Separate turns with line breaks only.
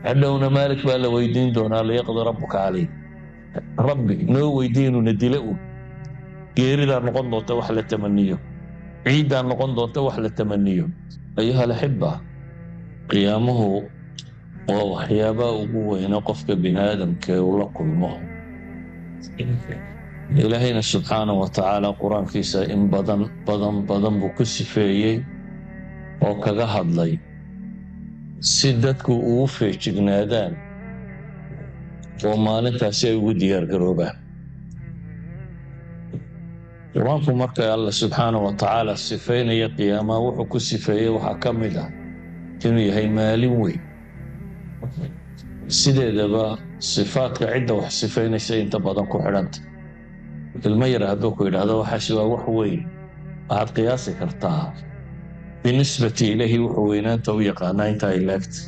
Hadhowna Maalik baa la weydiin doonaa, liyaqdi rabbuka calayh, Rabbi noo weydiin inuuna dilo. Uun geeridaa noqon doonta wax la tamaniyo, ciiddaa noqon doonta wax la tamaniyo. Ayuha alaxiba, qiyaamuhu waa waxyaabaha ugu weyne qofka bini aadamka ee uu la kulmo. Ilaahayna subxaana wa tacaala qur-aankiisa in badan badan badan buu ku sifeeyey oo kaga hadlay si dadku ugu feejignaadaan oo maalintaasi ay ugu diyaargaroobaan. Qur-aanku marka Alla subxaana wa tacaala sifeynaya qiyaamaha, wuxuu ku sifeeyey waxaa ka mid ah inuu yahay maalin weyn. Sideedaba sifaadka cidda wax sifaynaysa inta badan ku xidhanta. Ilmo yar hadduu ku yidhaahdo waxaasi waa wax weyn, waxaad qiyaasi kartaa binisbati ilayhi wuxuu weynaanta u yaqaanaa inta ay leegta.